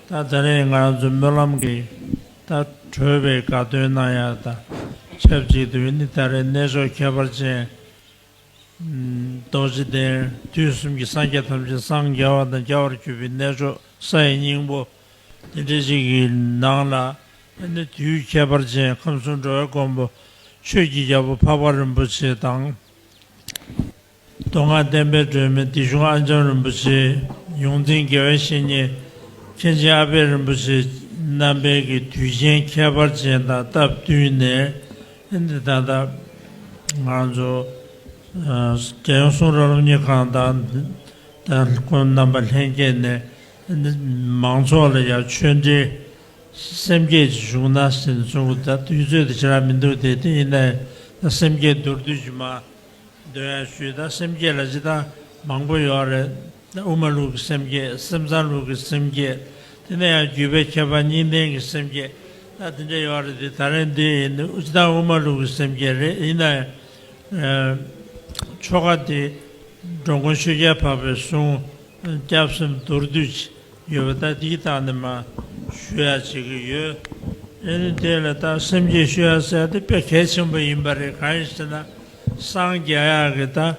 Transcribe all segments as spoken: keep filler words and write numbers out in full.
ད་ད་རེས་ང་རང་ཚོ་སྨོན་ལམ་གྱི་ད་གྲོལ་བའི་དགའ་སྟོན་གནང་ཡག་དང་ཆབས་ཅིག་ཏུ་ནི་ད་རེས་གནས་མཆོག་ཁྱད་པར་ཅན་རྡོ་རྗེ་གདན་དུས་གསུམ་གྱི་སངས་རྒྱས་ཐམས་ཅད་སངས་རྒྱ་བ་དང་རྒྱལ་བར་གྱུར་པའི་གནས་མཆོག་ས་ཡི་སྙིང་པོ་དེ་འདྲ་ཞིག་གི་ནང་ལ་ནི་དུས་ཁྱད་པར་ཅན་ཁམས་གསུམ་འགྲོ་བའི་མགོན་པོ་ཆོས་ཀྱི་རྒྱལ་པོ་འཕགས་པ་རིན་པོ་ཆེ་དང་། མདོ་སྔགས་བསྟན་པའི་སྒྲོན་མེ་སྡེ་གཞུང་ཨ་འཇམ་རིན་པོ་ཆེ། ཡོངས་འཛིན་དགེ་བའི་བཤེས་གཉེན་མཁན་ཆེན་ཨ་པད་རིན་པོ་ཆེ་རྣམ་པའི་གི་དུས་ཆེན་ཁྱད་པར་ཅན་དང་སྟབས་བསྟུན་ནས་ཨ་ནི་ད་ལྟ་ང་ཚོ་ཨ་རྒྱལ་ཡོངས་གསུང་རབ་སློབ་གཉེར་ཁང་དང་ད་ཁོང་རྣམ་པ་ལྷན་རྒྱས་ནས་ཨ་ནི་མང་ཚོགས་ལ་ཡང་ཆོས་འབྲེལ་སེམས་བསྐྱེད་ཅིག་ཞུགས་ན་ཟེར་ནས་གསུང་གི། ད་དུས་ཚོད་དེ་ཞེ་དྲག་མི་འདུག་དེ་དེ་ཡིན་ན་ཡང་སེམས་བསྐྱེད་མདོར་བསྡུས་ཅིག་མ་འདོན་ཡ་ཞུས། ད་སེམས་བསྐྱེད་ལ་ཅི་ད་མང་པོ་ཡོད་རེད། ད་དབུ་མ་ལུགས་ཀྱི་སེམས་བསྐྱེད། སེམས་ཙམ་ལུགས་ཀྱི་སེམས་བསྐྱེད། དེ་ནས་ཡང་བརྒྱུད་པའི་ཁྱད་པར་གཉིས་ལྡན་གྱི་སེམས་བསྐྱེད། ད་དེ་འདྲ་ཡོད་རེད། དེ་ད་རེས་འདི་ཡིན་ཅི་ད་དབུ་མ་ལུགས་ཀྱི་སེམས་བསྐྱེད་རེད། ཡིན་ན་ཡང་ཆོ་ག་དེ་འགྲོ་མགོན་ཆོས་རྒྱལ་འཕགས་པའི་གསུང་སྐྱབས་སེམས་མདོར་བསྡུས་ཡོད་པ་ད་དེའི་སྟེང་ནས་མ་ཞུ་ཡ་བྱེད་ཀྱི་ཡོད། ཨ་ནི་དེ་ལ་ད་སེམས་བསྐྱེད་ཞུ་ཡ་ཟེར་ཡ་དེ་དཔེ་གལ་ཆེན་པོ་ཡིན་པ་རེད། གང་ཡིན་ཟེར་ན་སངས་རྒྱས་ཡག་གི་ད་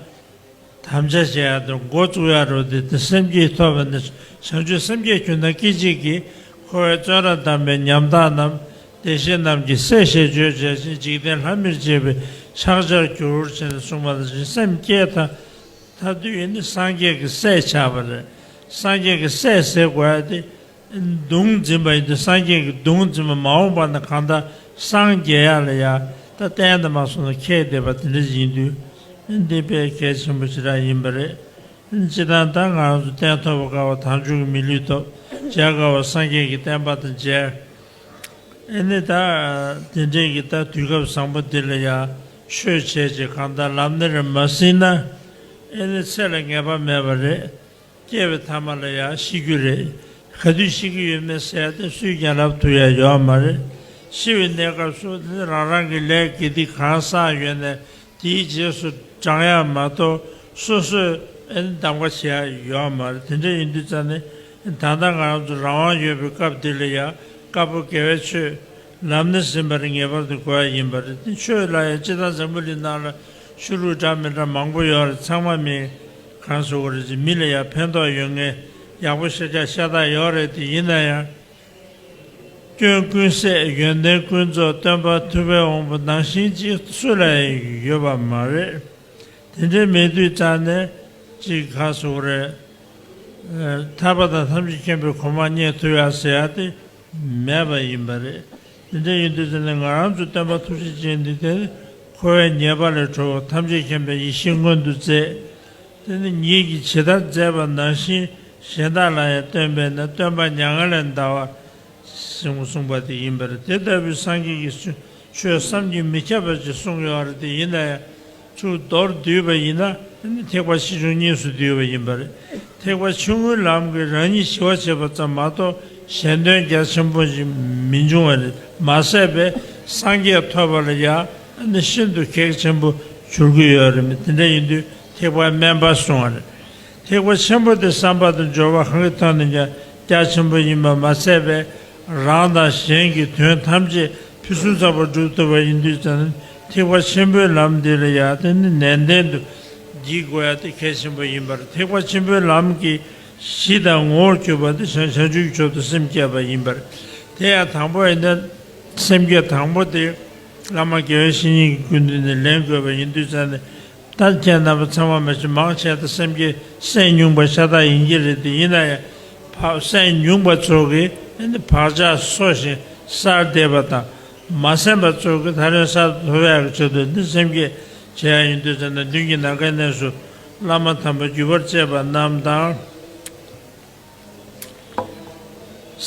དམ་བཅའ་བྱེད་ཡག་དང་འགོ་བཙུགས་ཡག་རུ་དེ་དེ་སེམས་བསྐྱེད་ཐོབ་པ་ནི་བྱང་ཆུབ་སེམས་བསྐྱེད་ཁྱོད་ན་སྐད་ཅིག་གིས་འཁོར་བའི་བཙོན་རར་བསྡམས་པའི་ཉམ་ཐག་རྣམས་བདེ་གཤེགས་རྣམས་ཀྱི་སྲས་ཞེས་བརྗོད་བྱས་ཤིང་འཇིག་རྟེན་ལྷ་མིར་བཅས་པའི་ཕྱག་བྱར་གྱུར་ཅེས་གསུངས་པ་ནང་བཞིན་སེམས་བསྐྱེད་ད། མཐར་ཐུག་ཡིན་ན་སངས་རྒྱས་ཀྱི་སྲས་ཆགས་པ་རེད། སངས་རྒྱས་ཀྱི་སྲས་ཟེར་དགོས་ཡ་དེ་གདུང་འཛིན་པ་ཡིན་དུས་སངས་རྒྱས་ཀྱི་གདུང་འཛིན་པ་མ་འོངས་པ་ན་གང་ལྟར་སངས་རྒྱས་ཡ་ལ་ཡ་ད་གཏན་དུ་མ་སོང་ན་ཁྱེད་བསྡད་པ་དེ་འདྲ་ཡིན་དུས་འདི་དཔེ་གལ་ཆེན་པོ་ཞེ་དྲག་ཡིན་པ་རེད། སྤྱིར་བཏང་ད་ང་རང་ཚོ་སྟན་ཐོབ་པར་དཀའ་བ་དལ་འབྱོར་གྱི་མི་ལུས་ཐོབ། མཇལ་དཀའ་བ་སངས་རྒྱས་ཀྱི་བསྟན་པ་དང་མཇལ། ཨེ་ནི་ད་དེ་འདྲའི་གི་ད་དུས་སྐབས་བཟང་པོ་འདི་ལ་ཡང་ཆོས་བྱས་ཅིག་གང་ལྟར་ལམ་སྣེ་རེ་མ་ཟིན་ན་ཨེ་ནི་ཚེ་ལ་ངེས་པ་མེད་པ་རེད། སྐྱེ་བའི་ཐ་མ་ལ་ཡང་ཤི་རྒྱུ་རེད། ག་དུས་ཤི་གི་ཡོད་མེད་ཟེར་ཡ་དེ་སུས་ཀྱང་ལབ་ཐུབ་ཡ་ཡོད་མ་རེད། ཤི་བའི་གནས་སྐབས་སུ་དེ་ནི་རང་རང་གི་ལས་དགེ་སྡིག་གང་བསགས་ཡོད་ནས་དེའི་རྗེས་སུ་འབྲང་ཡ་མ་གཏོགས་སོ་སོས་ཨེ་ནི་གདམ་ག་བྱེད་ཡ་ཡོད་མ་རེད། དེ་འདྲ་ཡིན་དུས་ཙང་ནས། ད་ལྟ་ང་རང་ཚོ་རང་དབང་ཡོད་པའི་སྐབས་འདི་ལ་ཡང་དཀར་པོ་དགེ་བའི་ཆོས་ལམ་སྣེ་ཟིན་པར་ངེས་པར་དུ་དགོས་ཡ་ཡིན་པ་རེད། དེ་ཆོས་ལ་ཡང་སྤྱིར་བཏང་འཛམ་བུ་གླིང་ནང་ལ་ཆོས་ལུགས་འདྲ་མི་འདྲ་མང་པོ་ཡོད་རེད། ཚང་མ་མི་གང་ཟེར་དགོས་རེད་ཅེ་མི་ལ་ཡང་ཕན་ཐོགས་ཡོད་མཁན་ཡག་པོ་ཤ་ཆག་ཤ་སྟག་ཡོད་རེད། དེ་ཡིན་ན་ཡང་སྐྱོན་ཀུན་ཟད་ཡོན་ཏན་ཀུན་རྫོགས་སྟོན་པ་ཐུབ་པའི་དབང་པོ་ནང་བཞིན་ཅིག་སུ་ལ་ཡང་ཡོད་པ་མ་རེད། དེ་འདྲའི་མེད་དུས་ཙང་ནས་ཅིག་ག་ཟེར་དགོས་རེད། ཨ་ཐར་པ་དང་ཐམས་ཅད་མཁྱེན་པའི་གོ་འཕང་བརྙེས་ཐུབ་ཡ་ཟེར་ཡ་དེ་མེད་པ་ཡིན་པ་རེད། དེ་འདྲ་ཡིན་དུས་ཙང་ནས་ང་རང་ཚོ་སྟོན་པ་ཐུགས་རྗེ་ཅན་འདི་དེ་འཁོར་བའི་ཉེས་པ་ལས་གྲོལ་བ་ཐམས་ཅད་མཁྱེན་པའི་ཡེ་ཤེས་མངོན་དུ་མཛད། དེ་ནི་ཉིད་ཀྱིས་ཇི་ལྟར་མཛད་པ་ནང་བཞིན་གཞན་དག་ལ་ཡང་སྟོན་པས་ན་སྟོན་པ་མྱ་ངན་ལས་འདའ་བ། གསུངས་གསུངས་པ་དེ་ཡིན་པ་རེད། དེ་ལྟ་བུའི་སངས་རྒྱས་ཀྱི་ཆོས་བསམ་གྱིས་མི་ཁྱབ་པ་ཅིག་གསུངས་ཡོད་རེད། དེ་ཡིན་ན་ཡང་ཚུར་མདོར་བསྡུས་པ་ཡིན་ན་ཐེག་པ་ཆེ་ཆུང་གཉིས་སུ་བསྡུས་པ་ཡིན་པ་རེད། ཐེག་པ་ཆུང་ངུའི་ལམ་གྱིས་རང་ཉིད་ཞི་བ་བྱེད་པ་ཙམ་མ་གཏོགས་གཞན་དོན་རྒྱ་ཆེན་པོ་ཞིག་མི་འབྱུང་བ་རེད། མ་ཟད་པའི་སངས་རྒྱས་ཐོབ་པ་ལ་ཡང་ཤིན་ཏུ་གེགས་ཆེན་པོ་འགྱུར་གྱི་ཡོད་རེད། དེ་འདྲ་ཡིན་དུས་ཐེག་པ་དམན་པ་གསུངས་པ་རེད། ཐེག་པ་ཆེན་པོ་དེ་བསམ་པ་དང་སྦྱོར་བ་གང་གི་ཐོག་ནས་ཀྱང་རྒྱ་ཆེན་པོ་ཡིན་པ་མ་ཟད་པས་རང་དང་གཞན་གྱི་དོན་ཐམས་ཅད་ཕུན་སུམ་ཚོགས་པར་སྒྲུབ་ཐུབ་པ་ཡིན་དུས་ཙང་ཐེག་པ་ཆེན་པོའི་ལམ་འདི་ལ་ཡང་དེ་ནི་ནན་ཏན་དུ་བགྱིད་དགོས་ཡ་དེ་གལ་ཆེན་པོ་ཡིན་པར། ཐེག་པ་ཆེན་པོའི་ལམ་གྱི་གཞི་དང་ངོ་བོར་གྱུར་པ་དེ་བྱང་བྱང་ཆུབ་ཀྱི་མཆོག་ཏུ་སེམས་བསྐྱེད་པ་ཡིན་པར། དེ་ཡང་དང་པོ་ཡིན་ན་སེམས་བསྐྱེད་དང་པོ་དེ་བླ་མ་དགེ་བའི་བཤེས་གཉེན་གྱི་སྐུ་མདུན་ནས་ལེན་དགོས་པ་ཡིན་དུས་ཙང་ནས། ད་ཁྱེད་རྣམ་པ་ཚང་མ་མ་གཞི་མང་ཆེ་ད་སེམས་ཀྱི་སེམས་ཉུང་པ་ཤ་སྟག་ཡིན་གྱི་རེད། དེ་ཡིན་ན་ཡང་བག་སེམས་ཉུང་པ་ཚོ་གིས་ཨ་ནི་བག་ཆགས་གསོ་ཞིང་གསར་འདེབས་པ་དང་། མ་སེམས་པ་ཚོ་གིས་ད་རེས་གསར་ཐོབ་ཡག་གི་ཆེད་དུ་འདི་སེམས་བསྐྱེད་བྱེད་ཡག་ཡིན་དུས་ཙམ་ན་མདུན་གྱི་ནམ་མཁའི་གནས་སུ་བླ་མ་དམ་པ་བརྒྱུད་པར་བཅས་པ་རྣམས་དང་།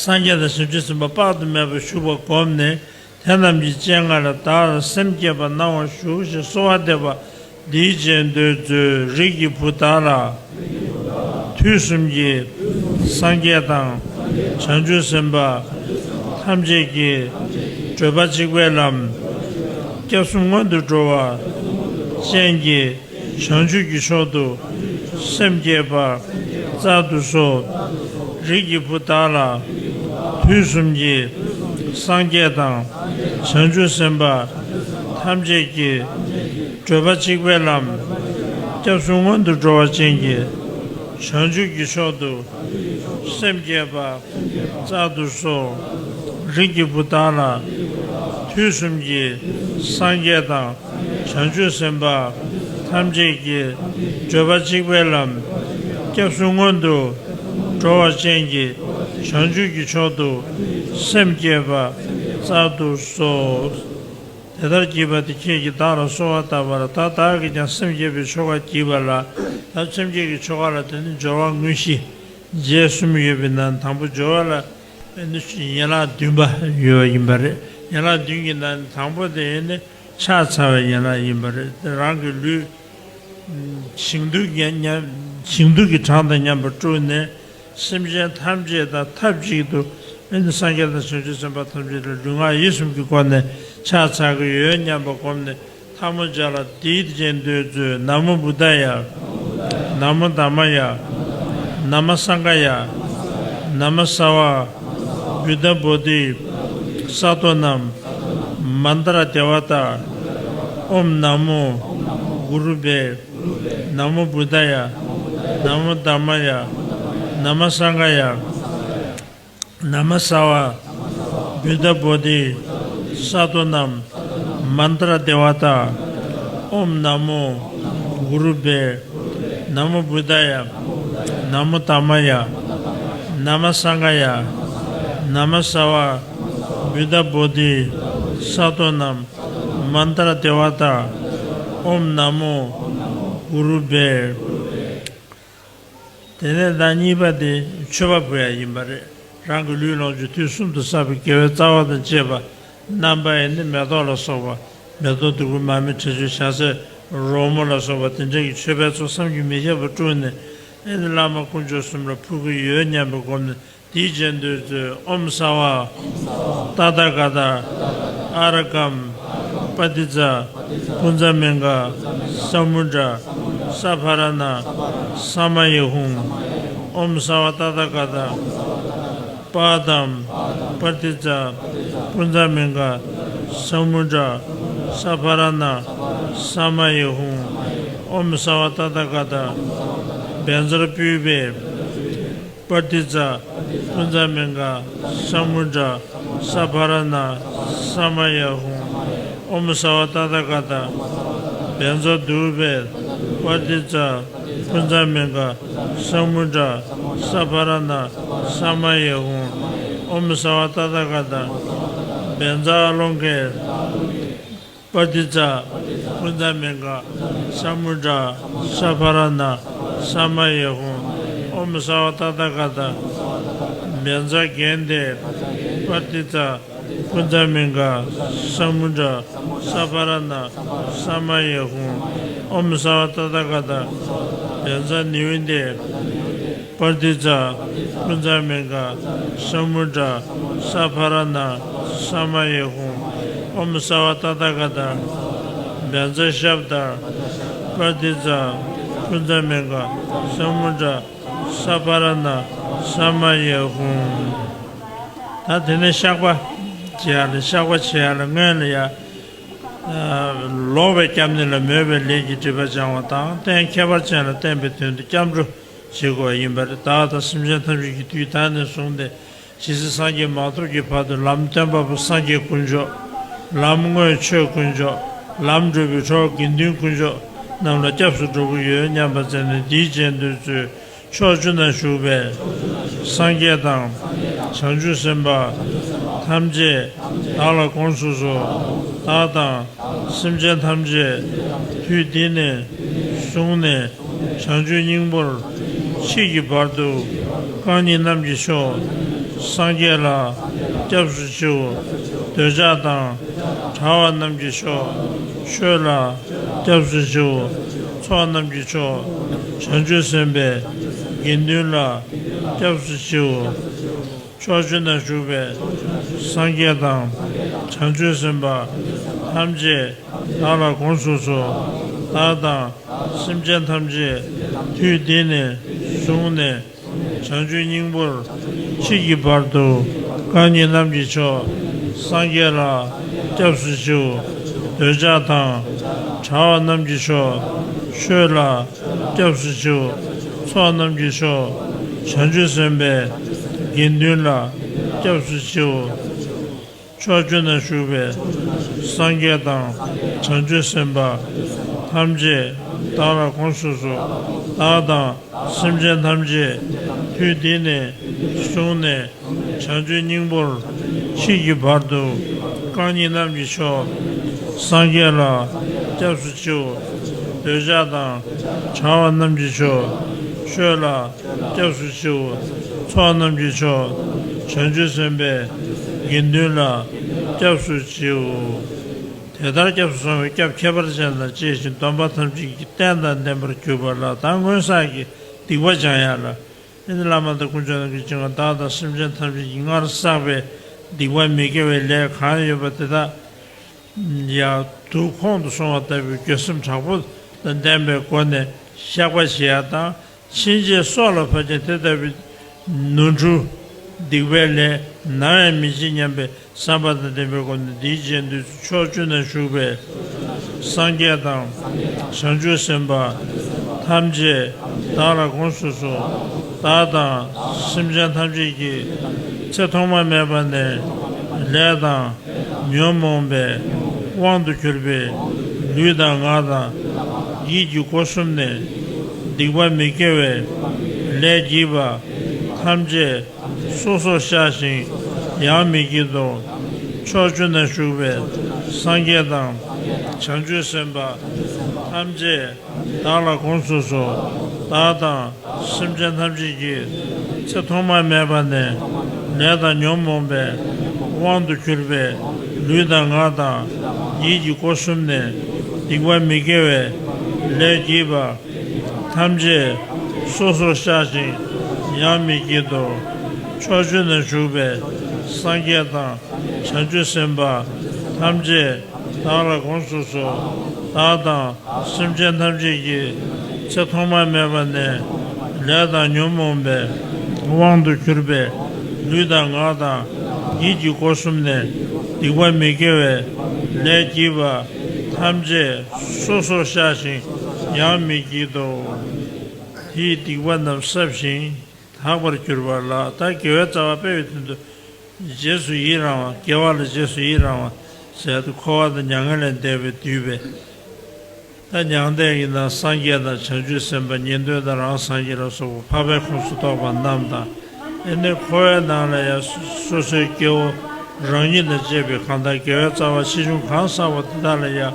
སངས་རྒྱས་དང་བྱང་ཆུབ་སེམས་དཔའ་དཔག་ཏུ་མེད་པ་བཞུགས་པ་བསྒོམས་ནས། དེ་རྣམས་ཀྱི་སྤྱན་སྔར་བདག་ལ་སེམས་བསྐྱེད་པ་གནང་བར་ཞུ་ཞེས་གསོལ་བ་འདེབས་པ་འདིའི་རྗེས་ཟློས་མཛོད། རིགས་ཀྱི་བུ་བདག་ལ་དུས་གསུམ་གྱི་སངས་རྒྱས་དང་བྱང་ཆུབ་སེམས་དཔའ་ཐམས་ཅད་ཀྱི་བགྲོད་པ་གཅིག་པའི་ལམ། སྐྱབས་གསུམ་སྔོན་དུ་འགྲོ་བ་ཅན་གྱི་བྱང་ཆུབ་ཀྱི་མཆོག་ཏུ་སེམས་བསྐྱེད་པ་སྩལ་དུ་གསོལ། རིགས་ཀྱི་བུ་བདག་ལ་ དུས་གསུམ་གྱི་སངས་རྒྱས་དང་བྱང་ཆུབ་སེམས་དཔའ་ཐམས་ཅད་ཀྱི་བགྲོད་པ་གཅིག་པའི་ལམ། སྐྱབས་སུ་མངོན་དུ་འགྲོ་བ་ཅན་གྱི་བྱང་ཆུབ་ཀྱི་མཆོག་ཏུ་སེམས་བསྐྱེད་པ་སྩལ་དུ་གསོལ། རིགས་ཀྱི་བུ་དག་ལ། དུས་གསུམ་གྱི་སངས་རྒྱས་དང་བྱང་ཆུབ་སེམས་དཔའ་ཐམས་ཅད་ཀྱི་བགྲོད་པ་གཅིག་པའི་ལམ། སྐྱབས་སུ་མངོན་དུ་འགྲོ་བ་ཅན་གྱི་བྱང་ཆུབ་ཀྱི་མཆོག་ཏུ་སེམས་བསྐྱེད་པ་སྩལ་དུ་གསོལ། དེ་ལྟར་བགྱིས་པ་དེས་ཁྱེད་ཀྱིས་བདག་ལ་གསོལ་བ་བཏབ་པ་ལ། ད་བདག་གིས་ཀྱང་སེམས་བསྐྱེད་པའི་ཆོ་ག་བགྱིས་པ་ལ། ད་སེམས་བསྐྱེད་ཀྱི་ཆོ་ག་ལ་དེ་ནི་སྦྱོར་བ་དངོས་གཞི་རྗེས་གསུམ་ཡོད་པའི་ནང་དང་པོ་སྦྱོར་བ་ལ་ཨེ་ནི་ཡན་ལག་བདུན་པ་ཡོད་པ་ཡིན་པ་རེད། ཡན་ལག་བདུན་གྱི་ནང་ནས་དང་པོ་དེ་ཨེ་ནི་ཕྱག་འཚལ་བའི་ཡན་ལག་ཡིན་པ་རེད། དེ་རང་གི་ལུས་ཞིང་དུ་མཉམ་ཞིང་དུ་གི་གྲངས་དང་མཉམ་པར་སྤྲུལ་ནས། སེམས་ཅན་ཐམས་ཅད་དང་ཐབས་ཅིག་ཏུ་ཨེ་ནི་སངས་རྒྱས་དང་བྱང་ཆུབ་སེམས་དཔའ་ཐམས་ཅད་ལ་ལུས་ངག་ཡིད་གསུམ་གྱི་སྒོ་ནས་ཕྱག་འཚལ་གྱི་ཡོད་སྙམ་པ་བསྒོམས་ནས། ཐལ་མོ་སྦྱར་ལ་འདིའི་རྗེས་ཟློས་མཛོད། ན་མོ་བུདྡྷཱ་ཡ། ན་མོ་དྷརྨཱ་ཡ། ན་མོ་སངྒྷཱ་ཡ། ན་མོ་སརྦ་བུདྡྷ་བོ་དྷི་སཏྭ་ནམ། མནྟྲ་དེ་བ་ཏཱ། ཨོཾ་ན་མོ་གུ་རུ་བྷྱཿ། ན་མོ་བུདྡྷཱ་ཡ། ན་མོ་དྷརྨཱ་ཡ། ན་མོ་སངྒྷཱ་ཡ། ན་མོ་སརྦ་བུདྡྷ་བོ་དྷི་སཏྭ་ནམ། མནྟྲ་དེ་བ་ཏཱ། ཨོཾ་ན་མོ་གུ་རུ་བྷྱཿ། ན་མོ་བུདྡྷཱ་ཡ། ན་མོ་དྷརྨཱ་ཡ། ན་མོ་སངྒྷཱ་ཡ། ན་མོ་སརྦ་བུདྡྷ་བོ་དྷི་སཏྭ་ནམ། མནྟྲ་དེ་བ་ཏཱ། ཨོཾ་ན་མོ་གུ་རུ་བྷྱཿ། དེ་ནས་ཟླ་གཉིས་པ་དེ་མཆོད་པ་ཕུལ་ཡ་ཡིན་པ་རེད། རང་གི་ལུས་ལོངས་སྤྱོད་དུས་གསུམ་དུ་བསགས་པའི་དགེ་བའི་རྩ་བ་དང་བཅས་པ་རྣམ་པ་ཨེ་ནི་མེ་ཏོག་ལ་སོགས་པ། མེ་ཏོག་བདུག་སྤོས་མར་མེ་དྲི་ཆབ་ཞལ་ཟས་རོལ་མོ་ལ་སོགས་པ་དེ་འདྲ་གི་མཆོད་པའི་ཚོགས་བསམ་གྱིས་མི་ཁྱབ་པ་སྤྲུལ་ནས། ཨེ་ནི་བླ་མ་དཀོན་མཆོག་གསུམ་ལ་ཕུལ་གྱི་ཡོད་སྙམ་པའི་སྒོམ་ནས། དེའི་རྗེས་ཟློས་མཛོད། ཨོཾ་སརྦ་ཏ་ཐཱ་ག་ཏ་ཨཱ་ར་ཀཾ་པ་ཏི་ཙ་པུཉྩ་མིང་ག་ས་མུ་དྲ་ས་བྷ་ར་ཎ་ས་མ་ཡེ་ཧཱུྃ། ཨོཾ་སརྦ་ཏ་ཐཱ་ག་ཏ་པཱ་དཾ་པ་ཏི་ཙ་པུཉྩ་མིང་ག་ས་མུ་དྲ་ས་བྷ་ར་ཎ་ས་མ་ཡེ་ཧཱུྃ། ཨོཾ་སརྦ་ཏ་ཐཱ་ག་ཏ་བཛྲ་པུཥྤེ་པ་ཏི་ཙ་པུཉྩ་མིང་ག་ས་མུ་དྲ་ས་བྷ་ར་ཎ་ས་མ་ཡེ་ཧཱུྃ། ཨོཾ་སརྦ་ཏ་ཐཱ་ག་ཏ་བཛྲ་དྷཱུ་པེ་པ་ཏི་ཙ་པུཉྩ་མིང་ག་ས་མུ་དྲ་ས་བྷ་ར་ཎ་ས་མ་ཡེ་ཧཱུྃ། ཨོཾ་སརྦ་ཏ་ཐཱ་ག་ཏ་བཛྲ་ཨ་ལོ་ཀེ་པ་ཏི་ཙ་པུཉྩ་མིང་ག་ས་མུ་དྲ་ས་བྷ་ར་ཎ་ས་མ་ཡེ་ཧཱུྃ། ཨོཾ་སརྦ་ཏ་ཐཱ་ག་ཏ་བཛྲ་གནྡྷེ་པ་ཏི་ཙ་པུཉྩ་མིང་ག་ས་མུ་དྲ་ས་བྷ་ར་ཎ་ས་མ་ཡེ་ཧཱུྃ། ཨོཾ་སརྦ་ཏ་ཐཱ་ག་ཏ་བཛྲ་ནི་ཝི་དྷེ་པ་ཏི་ཙ་པུཉྩ་མིང་ག་ས་མུ་དྲ་ས་བྷ་ར་ཎ་ས་མ་ཡེ་ཧཱུྃ། ཨོཾ་སརྦ་ཏ་ཐཱ་ག་ཏ་བཛྲ་ཤབྡ་པ་ཏི་ཙ་པུཉྩ་མིང་ག་ས་མུ་དྲ་ས་བྷ་ར་ཎ་ས་མ་ཡེ་ཧཱུྃ། ད་དེ་ནས་བཤགས་པ་བྱེད་ཡ་ལ། བཤགས་པ་བྱེད་ཡ་ལ་སྔོན་ལ་ཡ། ལོག་པའི་སྐྱབས་གནས་ལ་མོས་པའི་ལས་ཀྱི་སྒྲིབ་པ་སྦྱང་བ་དང་། གཏན་ཁྱད་པར་ཅན་ལ་བརྟེན་པའི་དོན་དུ་སྐྱབས་འགྲོ་བྱེད་དགོས་པ་ཡིན་པ་རེད། བདག་དང་སེམས་ཅན་ཐམས་ཅད་ཀྱི་དུས་ད་ནས་བཟུང་སྟེ། ཇི་སྲིད་སངས་རྒྱས་མ་ཐོབ་ཀྱི་བར་དུ་ལམ་སྟོན་པ་པོ་སངས་རྒྱས་དཀོན་མཆོག། ལམ་དངོས་ཆོས་དཀོན་མཆོག། ལམ་སྒྲུབ་པའི་གྲོགས་དགེ་འདུན་དཀོན་མཆོག་རྣམས་ལ་སྐྱབས་སུ་འགྲོ་གི་ཡོད་སྙམ་པ་མཛད་ནས་འདིའི་རྗེས་ཟློས་མཛོད། ཕྱོགས་བཅུ་ན་བཞུགས་པའི་སངས་རྒྱས་དང་བྱང་ཆུབ་སེམས་དཔའ་ཐམས་ཅད་བདག་ལ་དགོངས་སུ་གསོལ། བདག་དང་སེམས་ཅན་ཐམས་ཅད་དུས་འདི་ནས་བཟུང་ནས་བྱང་ཆུབ་སྙིང་པོར་མཆིས་ཀྱི་བར་དུ། རྐང་གཉིས་རྣམས་ཀྱི་མཆོག་སངས་རྒྱས་ལ་སྐྱབས་སུ་མཆིའོ། འདོད་ཆགས་དང་བྲལ་བ་རྣམས་ཀྱི་མཆོག་ཆོས་ལ་སྐྱབས་སུ་མཆིའོ། ཚོགས་རྣམས་ཀྱི་མཆོག་བྱང་ཆུབ་སེམས་དཔའི་དགེ་འདུན་ལ་སྐྱབས་སུ་མཆིའོ། ཕྱོགས་བཅུ་ན་བཞུགས་པའི་སངས་རྒྱས་དང་བྱང་ཆུབ་སེམས་དཔའ་ཐམས་ཅད་བདག་ལ་དགོངས་སུ་གསོལ། བདག་དང་སེམས་ཅན་ཐམས་ཅད་དུས་འདི་ནས་བཟུང་ནས་བྱང་ཆུབ་སྙིང་པོར་མཆིས་ཀྱི་བར་དུ། རྐང་གཉིས་རྣམས་ཀྱི་མཆོག་སངས་རྒྱས་ལ་སྐྱབས་སུ་མཆིའོ། འདོད་ཆགས་དང་བྲལ་བ་རྣམས་ཀྱི་མཆོག་ཆོས་ལ་སྐྱབས་སུ་མཆིའོ། ཚོགས་རྣམས་ཀྱི་མཆོག་བྱང་ཆུབ་སེམས་དཔའི་དགེ་འདུན་ལ་སྐྱབས་སུ་མཆིའོ། ཕྱོགས་བཅུ་ན་བཞུགས་པའི་སངས་རྒྱས་དང་བྱང་ཆུབ་སེམས་དཔའ་ཐམས་ཅད་བདག་ལ་དགོངས་སུ་གསོལ། བདག་དང་སེམས་ཅན་ཐམས་ཅད་དུས་འདི་ནས་བཟུང་ནས་བྱང་ཆུབ་སྙིང་པོར་མཆིས་ཀྱི་བར་དུ་རྐང་གཉིས་རྣམས་ཀྱི་མཆོག་སངས་རྒྱས་ལ་སྐྱབས་སུ་མཆིའོ། འདོད་ཆགས་དང་བྲལ་བ་རྣམས་ཀྱི་མཆོག་ཆོས་ལ་སྐྱབས་སུ་མཆིའོ། ཚོགས་རྣམས་ཀྱི་མཆོག་བྱང་ཆུབ་སེམས་དཔའི་དགེ་འདུན་ལ་སྐྱབས་སུ་མཆིའོ། དེ་ལྟར་སྐྱབས་སུ་སོང་བའི་སྐྱབས་ཁྱད་པར་ཅན་དང་བཅས་ཤིང་སྡོམ་པ་ཐམས་ཅད་ཀྱི་རྟེན་དང་ལྡན་པར་གྱུར་པ་ལ། ད་སྔོན་བསགས་ཀྱི་སྡིག་པ་སྦྱང་ཡ་ལ། ཨེ་ནི་བླ་མ་དང་དཀོན་མཆོག་རྣམས་ཀྱི་སྤྱན་སྔར་བདག་དང་སེམས་ཅན་ཐམས་ཅད་ཀྱིས་སྔར་བསགས་པའི་སྡིག་པ་མི་དགེ་བའི་ལས་གང་ཡོད་པ་དེ་དག་ཡང་དུག་ཁོང་དུ་སོང་བ་ལྟ་བུའི་འགྱོད་སེམས་དྲག་པོ་དང་ལྡན་པའི་སྒོ་ནས་བཤགས་པ་བྱེད་ཡ་དང་། ཕྱིན་ཆད་སྲོག་ལ་བབ་ཀྱང་དེ་ལྟ་བུའི་ནོར་འཁྲུལ་སྡིག་པའི་ལས་ནམ་ཡང་མི་བྱེད་སྙམ་པའི་བསམ་པ་དང་ལྡན་པའི་སྒོ་ནས། འདིའི་རྗེས་ཟློས་ཕྱོགས་བཅུ་ན་བཞུགས་པའི་སངས་རྒྱས་དང་བྱང་ཆུབ་སེམས་དཔའ་ཐམས་ཅད་བདག་ལ་དགོངས་སུ་གསོལ། བདག་དང་སེམས་ཅན་ཐམས་ཅད་ཀྱིས་ཚེ་ཐོག་མ་མེད་པ་ནས་ལས་དང་ཉོན་མོངས་པའི་དབང་དུ་གྱུར་པའི་ལུས་དང་ངག་དང་ཡིད་ཀྱི་སྒོ་གསུམ་ནས་སྡིག་པ་མི་དགེ་བའི་ལས་བགྱིས་པ་ཐམས་ཅད་སོ་སོར་བཤགས་ཤིང་ཡང་མི་བགྱིད་དོ། ཕྱོགས་བཅུ་ན་བཞུགས་པའི་སངས་རྒྱས་དང་བྱང་ཆུབ་སེམས་དཔའ་ཐམས་ཅད་བདག་ལ་དགོངས་སུ་གསོལ། བདག་དང་སེམས་ཅན་ཐམས་ཅད་ཀྱིས་ཚེ་ཐོག་མ་མེད་པ་ནས་ལས་དང་ཉོན་མོངས་པའི་དབང་དུ་གྱུར་པའི་ལུས་དང་ངག་དང་ཡིད་ཀྱི་སྒོ་གསུམ་ནས་སྡིག་པ་མི་དགེ་བའི་ལས་བགྱིས་པ་ཐམས་ཅད་སོ་སོར་བཤགས་ཤིང་ཡང་མི་བགྱིད་དོ། ཕྱོགས་བཅུ་ན་བཞུགས་པའི་སངས་རྒྱས་དང་བྱང་ཆུབ་སེམས་དཔའ་ཐམས་ཅད་བདག་ལ་དགོངས་སུ་གསོལ། བདག་དང་སེམས་ཅན་ཐམས་ཅད་ཀྱིས་ཚེ་ཐོག་མ་མེད་པ་ནས་ལས་དང་ཉོན་མོངས་པའི་དབང་དུ་གྱུར་པའི་ལུས་དང་ངག་དང་ཡིད་ཀྱི་སྒོ་གསུམ་ནས་སྡིག་པ་མི་དགེ་བའི་ལས་བགྱིས་པ་ཐམས་ཅད་སོ་སོར་བཤགས་ཤིང་ཡང་མི་བགྱིད་དོ། དེའི་སྡིག་པ་རྣམས་བསྲབས་ཤིང་དག་པར་གྱུར་པ་ལ། ད་དགེ་བའི་རྩ་བ་སྤེལ་བའི་དོན་དུ་རྗེས་སུ་ཡི་རང་བ། དགེ་བ་ལ་རྗེས་སུ་ཡི་རང་བ་ཟེར་དུས་འཁོར་བ་དང་མྱ་ངན་ལས་འདས་པའི་འདུས་པའི། ད་མྱང་འདས་ཀྱི་ནང་སངས་རྒྱས་དང་བྱང་ཆུབ་སེམས་དཔའ་ཉན་ཐོས་དང་རང་སངས་རྒྱས་ལ་སོགས་པ་འཕགས་པའི་ཁོངས་སུ་གཏོགས་པ་རྣམས་དང་། ཨེ་ནི་འཁོར་བའི་ནང་ལ་ཡང་སོ་སོའི་སྐྱེ་བོ་རང་ཉིད་དང་བཅས་པའི་གང་ལྟར་དགེ་བའི་རྩ་བ་ཆེ་ཆུང་གང་བསགས་པ་དེ་དག་ལ་ཡང་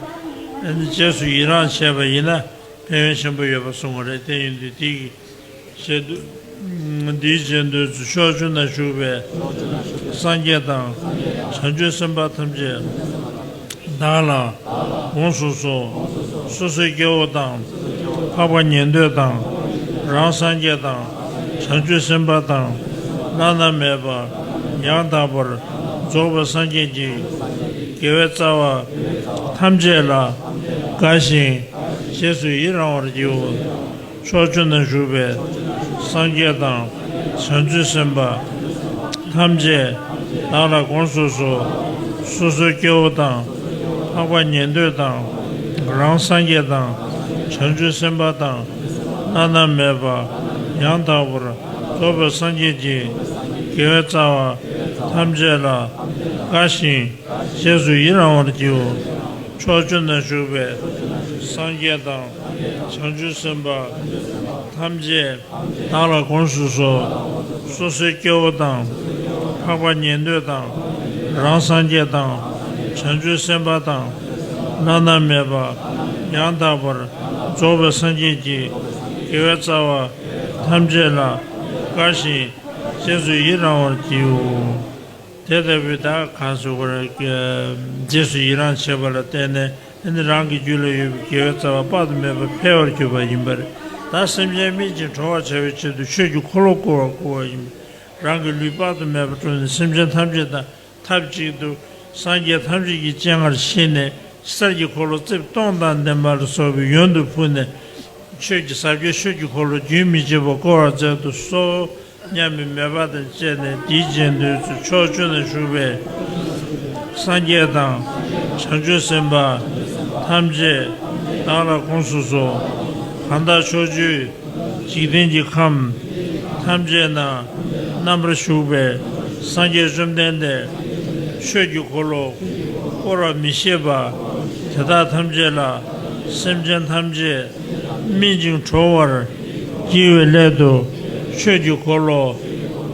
ཨེ་ནི་རྗེས་སུ་ཡི་རང་བྱས་པ་ཡིན་ན་ཕན་ཡོན་ཆེན་པོ་ཡོད་པ་གསུང་གི་རེད། དེ་ཡིན་དུས་དེ་གི་ཞེས་དུ། འདིའི་རྗེས་ཟློས་ཕྱོགས་བཅུ་ན་བཞུགས་པའི་སངས་རྒྱས་དང་བྱང་ཆུབ་སེམས་དཔའ་ཐམས་ཅད་བདག་ལ་དགོངས་སུ་གསོལ། སོ་སོའི་སྐྱེ་བོ་དང་། འཕགས་པ་ཉན་ཐོས་དང་། རང་སངས་རྒྱས་དང་། བྱང་ཆུབ་སེམས་དཔའ་དང་། བླ་ན་མེད་པ་ཡང་དག་པར་རྫོགས་པའི་སངས་རྒྱས་ཀྱི་དགེ་བའི་རྩ་བ་ཐམས་ཅད་ལ་དགའ་ཞིང་རྗེས་སུ་ཡི་རང་བར་བགྱིའོ། ཕྱོགས་བཅུ་ན་བཞུགས་པའི་སངས་རྒྱས་དང་བྱང་ཆུབ་སེམས་དཔའ་ཐམས་ཅད་བདག་ལ་དགོངས་སུ་གསོལ། སོ་སོའི་སྐྱེ་བོ་དང་། འཕགས་པ་ཉན་ཐོས་དང་། རང་སངས་རྒྱས་དང་། བྱང་ཆུབ་སེམས་དཔའ་དང་། བླ་ན་མེད་པ་ཡང་དག་པར་རྫོགས་པའི་སངས་རྒྱས་ཀྱི་དགེ་བའི་རྩ་བ་ཐམས་ཅད་ལ་དགའ་ཞིང་རྗེས་སུ་ཡི་རང་བར་བགྱིའོ། ཕྱོགས་བཅུ་ན་བཞུགས་པའི་སངས་རྒྱས་དང་། བྱང་ཆུབ་སེམས་དཔའ་ཐམས་ཅད་བདག་ལ་དགོངས་སུ་གསོལ། སོ་སོའི་སྐྱེ་བོ་དང་། འཕགས་པ་ཉན་ཐོས་དང་། རང་སངས་རྒྱས་དང་། བྱང་ཆུབ་སེམས་དཔའ་དང་། བླ་ན་མེད་པ་ཡང་དག་པར་རྫོགས་པའི་སངས་རྒྱས་ཀྱི་དགེ་བའི་རྩ་བ་ཐམས་ཅད་ལ་དགའ་ཞིང་རྗེས་སུ་ཡི་རང་བར་བགྱིའོ། དེ་ལྟ་བུའི་ད་གང་ཟེར་དགོས་རེད། རྗེས་སུ་ཡི་རང་བྱེད་པ་ལ་བརྟེན་ནས་ཨ་ནི་རང་གི་རྒྱུད་ལ་ཡོད་པའི་དགེ་བའི་རྩ་བ་དཔག་ཏུ་མེད་པ་འཕེལ་བར་གྱུར་པ་ཡིན་པ་རེད། ད་སེམས་ཅན་སྨིན་ཅིང་གྲོལ་བར་བྱ་བའི་ཆེད་དུ་ཆོས་ཀྱི་འཁོར་ལོ་བསྐོར་བར་བསྐུལ་བ་ཡིན། རང་གི་ལུས་དཔག་ཏུ་མེད་པ་བསྐྲུན་ནས་སེམས་ཅན་ཐམས་ཅད་དང་ཐབས་གཅིག་ཏུ་སངས་རྒྱས་ཐམས་ཅད་ཀྱི་སྤྱན་སྔར་ཕྱིན་ནས་གསེར་གྱི་འཁོར་ལོ་རྩིབས་སྟོང་དང་ལྡན་པ་ལ་སོགས་པའི་ཡོན་དུ་ཕུལ་ནས། ཆོས་ཀྱི་ཟབ་རྒྱས་ཆོས་ཀྱི་འཁོར་ལོ་རྒྱུན་མི་འཆད་པར་བསྐོར་བར་མཛད་དུ་གསོལ། མཉམ་པའི་མོས་པ་དང་བཅས་ནས། དེའི་རྗེས་ཟློས་ཚུལ། ཕྱོགས་བཅུ་ན་བཞུགས་པའི་སངས་རྒྱས་དང་། བྱང་ཆུབ་སེམས་དཔའ་ཐམས་ཅད་བདག་ལ་དགོངས་སུ་གསོལ། གང་དག་ཕྱོགས་བཅུའི་འཇིག་རྟེན་གྱི་ཁམས་ཐམས་ཅད་ན་རྣམ་པར་བཞུགས་པའི་སངས་རྒྱས་བཅོམ་ལྡན་འདས་ཆོས་ཀྱི་འཁོར་ལོ་བསྐོར་བར་མི་ཤེས་པ། དེ་དག་ཐམས་ཅད་ལ་སེམས་ཅན་ཐམས་ཅད་སྨིན་ཅིང་གྲོལ་བར་བགྱི་བའི་སླད་དུ། ཆོས་ཀྱི་འཁོར་ལོ་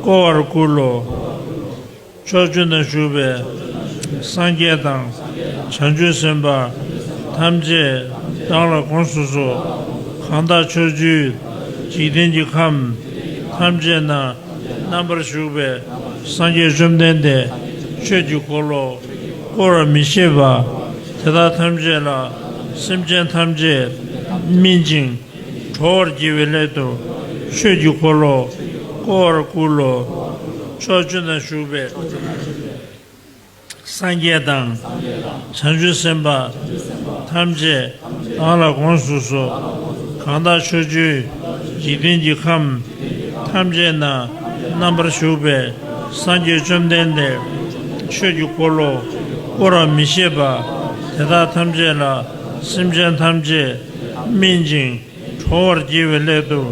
བསྐོར་བར་བསྐུལ་ལོ། ཕྱོགས་བཅུ་ན་བཞུགས་པའི་སངས་རྒྱས་དང་། བྱང་ཆུབ་སེམས་དཔའ་ཐམས་ཅད་བདག་ལ་དགོངས་སུ་གསོལ། གང་དག་ཕྱོགས་བཅུའི་འཇིག་རྟེན་གྱི་ཁམས་ཐམས་ཅད་ན་རྣམ་པར་བཞུགས་པའི་སངས་རྒྱས་བཅོམ་ལྡན་འདས་ཆོས་ཀྱི་འཁོར་ལོ་བསྐོར་བར་མི་ཤེས་པ། དེ་དག་ཐམས་ཅད་ལ་སེམས་ཅན་ཐམས་ཅད་སྨིན་ཅིང་གྲོལ་བར་བགྱི་བའི་སླད་དུ། ཆོས་ཀྱི་འཁོར་ལོ་བསྐོར་བར་བསྐུལ་ལོ། ཕྱོགས་བཅུ་ན་བཞུགས་པའི་སངས་རྒྱས་དང་། བྱང་ཆུབ་སེམས་དཔའ་ཐམས་ཅད་བདག་ལ་དགོངས་སུ་གསོལ། གང་དག་ཕྱོགས་བཅུའི་འཇིག་རྟེན་གྱི་ཁམས་ཐམས་ཅད་ན་རྣམ་པར་བཞུགས་པའི་སངས་རྒྱས་བཅོམ་ལྡན་འདས་ཆོས་ཀྱི་འཁོར་ལོ་བསྐོར་བར་མི་ཤེས་པ། དེ་དག་ཐམས་ཅད་ལ་སེམས་ཅན་ཐམས་ཅད་སྨིན་ཅིང་གྲོལ་བར་བགྱི་བའི་སླད་དུ།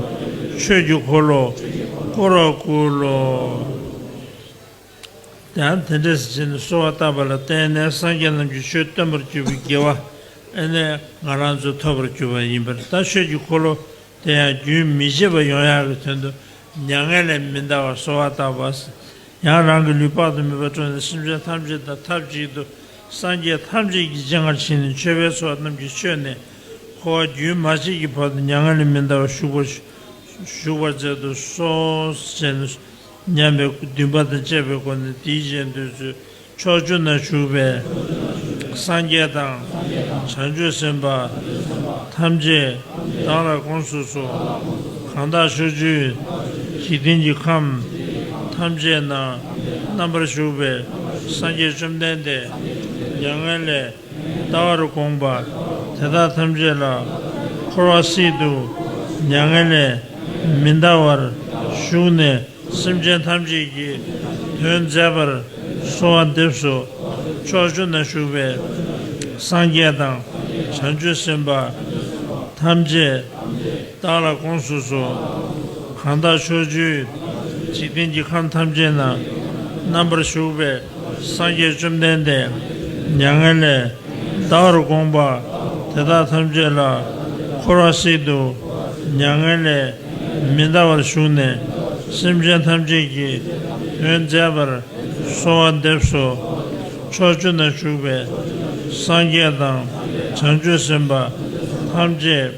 ཆོས་ཀྱི་འཁོར་ལོ་བསྐོར་བར་བསྐུལ་ལོ། ཡང་དེ་འདྲ་ཞིག་བྱས་ནས་གསོལ་བ་བཏབ་པ་ལ་བརྟེན་ནས། སངས་རྒྱས་རྣམས་ཀྱིས་ཆོས་སྟོན་པར་གྱུར་པའི་དགེ་བ་ཨ་ནི་ང་རང་ཚོས་ཐོབ་པར་གྱུར་པ་ཡིན་པར། ད་ཆོས་ཀྱི་འཁོར་ལོ་དེ་ཡང་རྒྱུན་མི་འཆད་པར་ཡོང་ཡག་གི་དོན་དུ། མྱ་ངན་ལས་མི་འདའ་བར་གསོལ་བ་བཏབ་པ། ཡང་རང་གི་ལུས་དཔག་ཏུ་མེད་པ་སྤྲོས་ནས། སེམས་ཅན་ཐམས་ཅད་དང་ཐབས་གཅིག་ཏུ་སངས་རྒྱས་ཐམས་ཅད་ཀྱི་སྤྱན་སྔར་ཕྱིན་ནས། མཆོད་པའི་ཚོགས་རྣམས་ཀྱིས་མཆོད་ནས། འཁོར་བ་རྒྱུན་མ་ཆད་ཀྱི་བར་དུ་མྱ་ངན་ལས་མི་འདའ་བར་བཞུགས་པར་བཞུགས་པར་མཛད་དུ་གསོལ་ཞེས་ནས། སྙམ་པའི་འདུན་པ་དང་བཅས་པའི་སྒོ་ནས། དེའི་རྗེས་ཟློས་ཚུལ། ཕྱོགས་བཅུ་ན་བཞུགས་པའི་སངས་རྒྱས་དང་། བྱང་ཆུབ་སེམས་དཔའ་ཐམས་ཅད་བདག་ལ་དགོངས་སུ་གསོལ། གང་དག་ཕྱོགས་བཅུའི་འཇིག་རྟེན་གྱི་ཁམས་ཐམས་ཅད་ན་རྣམ་པར་བཞུགས་པའི་སངས་རྒྱས་བཅོམ་ལྡན་འདས་མྱ་ངན་ལས་འདའ་བར་དགོངས་པ། དེ་དག་ཐམས་ཅད་ལ་འཁོར་བ་སྲིད་དུ་མྱ་ངན་ལས་མི་འདའ་བར་བཞུགས་ནས། སེམས་ཅན་ཐམས་ཅད་ཀྱི་དོན་མཛད་པར་གསོལ་བ་འདེབས་སོ། ཕྱོགས་བཅུ་ན་བཞུགས་པའི་སངས་རྒྱས་དང་། བྱང་ཆུབ་སེམས་དཔའ་ཐམས་ཅད་བདག་ལ་དགོངས་སུ་གསོལ། གང་དག་ཕྱོགས་བཅུའི་འཇིག་རྟེན་གྱི་ཁམས་ཐམས་ཅད་ན་རྣམ་པར་བཞུགས་པའི་སངས་རྒྱས་བཅོམ་ལྡན་འདས་མྱ་ངན་ལས་འདའ་བར་དགོངས་པ། དེ་དག་ཐམས་ཅད་ལ་འཁོར་བ་སྲིད་དུ་མྱ་ངན་ལས་མི་འདའ་བར་བཞུགས་ནས། སེམས་ཅན་ཐམས་ཅད་ཀྱི་དོན་མཛད་པར་གསོལ་བ་འདེབས་སོ། ཕྱོགས་བཅུ་ན་བཞུགས་པའི་སངས་རྒྱས་དང་། བྱང་ཆུབ་སེམས་དཔའ་ཐམས་ཅད་